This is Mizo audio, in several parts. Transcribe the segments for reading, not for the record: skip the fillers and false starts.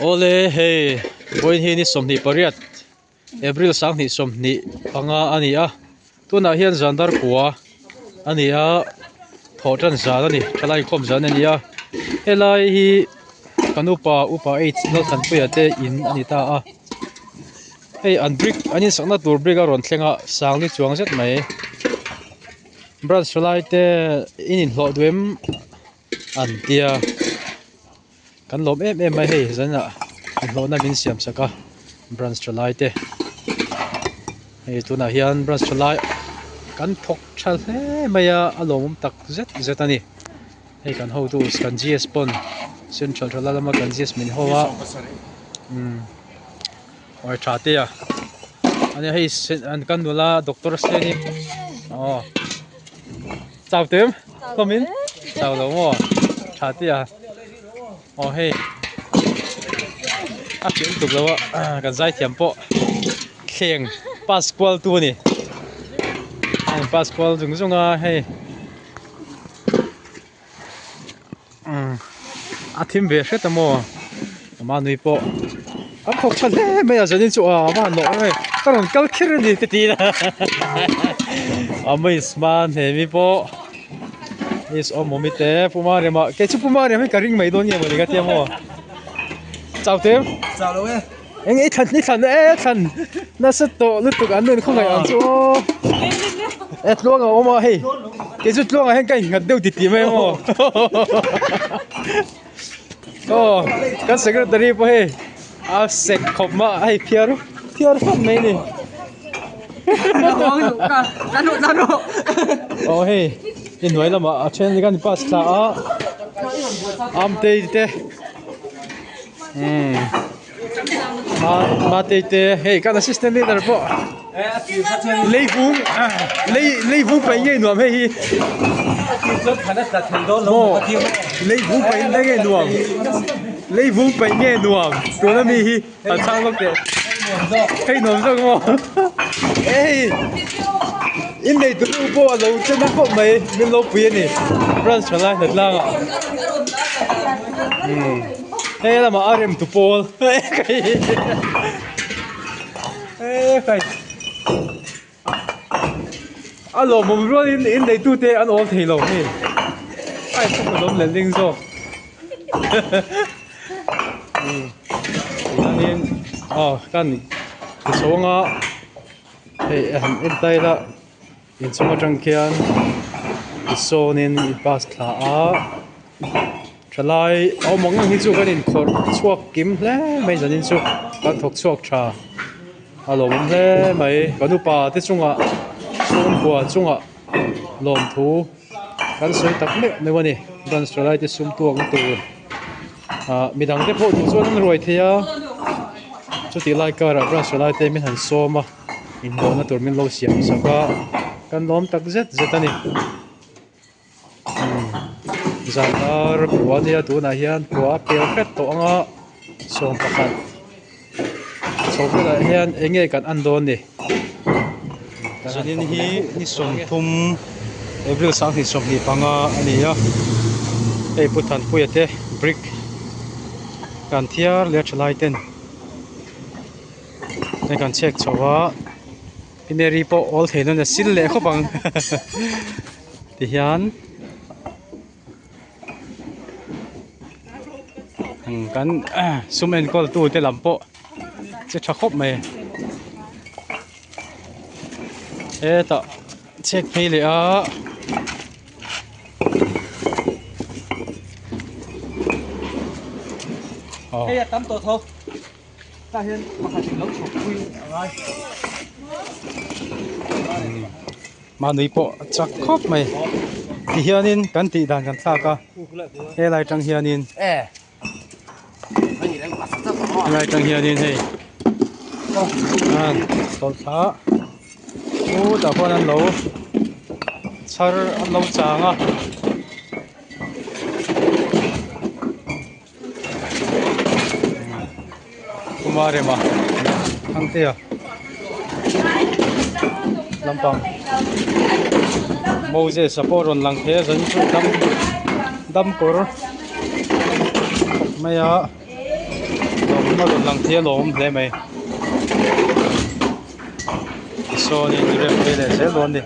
Awle hei vawiin hi ni 28 April 2025 a ni a tunah hian zan dar kua a ni a thawh tan zan a ni thalai inkhawm zan a ni a helai hi kan upa upa H Lalthanpuia te in a ni ta a hei an brick an insakna tur brick a rawn thleng a sangli chuang zet mai branch thalai te in inhlawh duh em an tia kan lawm em em mai hei zanah inhlawhna min siam sak a branch thalai te hei tunah hian branch thalai kan thawk tha hle mai a a lawmawm tak zet zet a ni hei kan hotu kan G S pawn central thalai lama kan G S min ho a umm awi tha te a ani hei kan nula doctor Seni aw. Chau te em? Hlawmin? Chau lo maw? Tha te a. Aw hei. A fiah lutuk lo a, kan zaithiam pawh thleng pass kual tu a ni. A in pass kual zung zung a hei. A thim ve hret a maw ama nui pawh an thawk tha hle mai a zanin chu a va han nawh em em ka rawn kal kher a ni ka ti a a miss hma hnemi pawh miss awmawmi te puma rema kei chu puma rem hi ka ring mai dawn nge mawni ka tia maw chau te em chau lo e eng i thlan i thlan e thlan nasa tawh lutuk an nun khawngaih ang chu aw e tluang a awm a hei kei chu tluangah hian ka innghat deuh titih mai maw aw kan secretary pawh hei a sek khawp mah hei phiar phiar fap mai a ni aw hei inhnuai lamah a then kan pass thla a amtei te umm Matei te hei kan assistant leader pawh leivung lei leivung paih ngei nuam hei hi maw leivung paih ngei nuam leivung paih ngei nuam tuna mi hi an chhang lawk teh hei nuam zawk maw hei innei tu nu pawh a lo chen a khawp mai min lo pui a ni branch thalai hnatlang ah umm. He lamah a rem tu pawl a lawmawm rualin in neitute an awl thei lo hei a inchhungkaw lawm leh ling zawk tihianin aw kan tichhawng a hei a han en ta ila inchhung atang khian tisawnin i pass thla a. Thalai awm ang ang hi chu kan inkhawrh chhuak kim hle mai zanin chu kan thawk chhuak tha a lawmawm hle mai kan upa te chungah chhungkua chungah lawmthu kan sawi tak meuh meuh a ni branch thalai te sum tuak na tur ah midang te pawh duh chuan an ruai thei a chutih lai karah branch thalai te min han sawm a inhlawhna tur min lo siam sak a kan lawm tak zet zet a ni. Zan dar kua nia tunah hian kua a pel hret tawh ang a 11 chho bulah hian eng nge kan en dawn ni zanin hi ni 30 April 2025 a ni a hei Pu Thanpuia te brick kan thiar leh a thalai ten hei kan chhek chho a. Mary pawh awl thei dawn a sil leh khawp ang tihian kan sum enkawl tu te lam pawh che tha khawp mai hetah chhek phei leh a. Hei a tam tawh tho. Tah hian pakhat in lo chhawk pui a ngai. Manui pawh a chak khawp mai. Ti hianin kan tih dan kan thlak a. Helai tang hianin helai tang hianin hei an tawlh thla a. Chutah khuan an lo chhar an lo chang a. Kumarema Thangtea lampang Moses a pawh rawn lang thei a zanin chu dam dam kawr mai a. A rawn lang thei alawm hle mai tisawnin rem phei leh zel dawn a ni.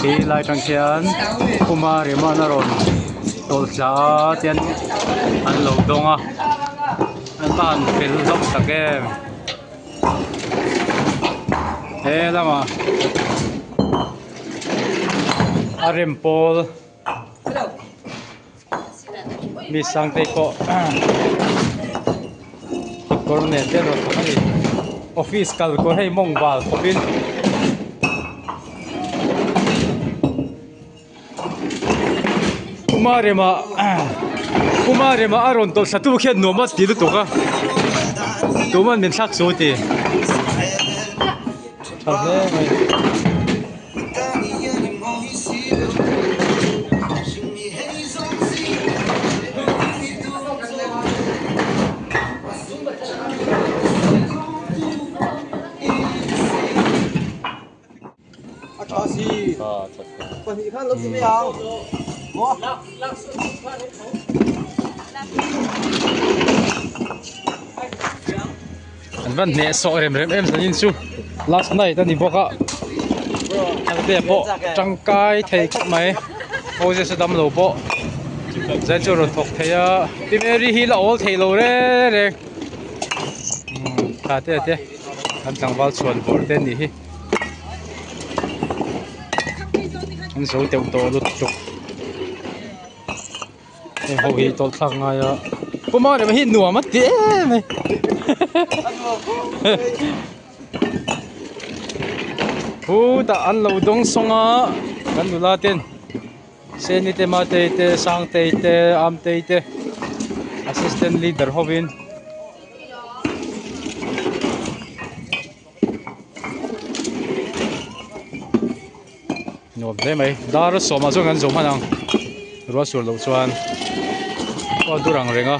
Khi lai tang khian khuma Rema'n a rawn tawlh thla a tian an lo dawng a an va han fel hlawm tak em he lamah a rem pawl mi Sangtei pawh kawr nen te an rawn thawk a ni office kal kawr hei mawng bal khawp in Puma rema Puma rema a rawn tawlh thla tu khian nuam a ti lutuk a tuman min thlak chu ti tha hle mai. An van hneh sawh rem rem em zanin chu last night a ni bawk a thangte pawh tangkai thei khawp mai Moses a dam lo pawh zan chu a rawn thawk thei a Pi Mary hi la awl thei lo reng reng tha te te an tlangval chhuan vawrh te a nih hi an zo teuh tawh lutuk. Heng ho hi tawlh thlak ngai a puma rem hi nuam a ti em mai khutah an lo dawng sawng a kan nula ten Seni te Matei te Sangtei te Amtei te assistant leader hovin. Nuam hle mai dar sawmah chuan kan zo hman ang ruah sur loh chuan aw dur ang reng a.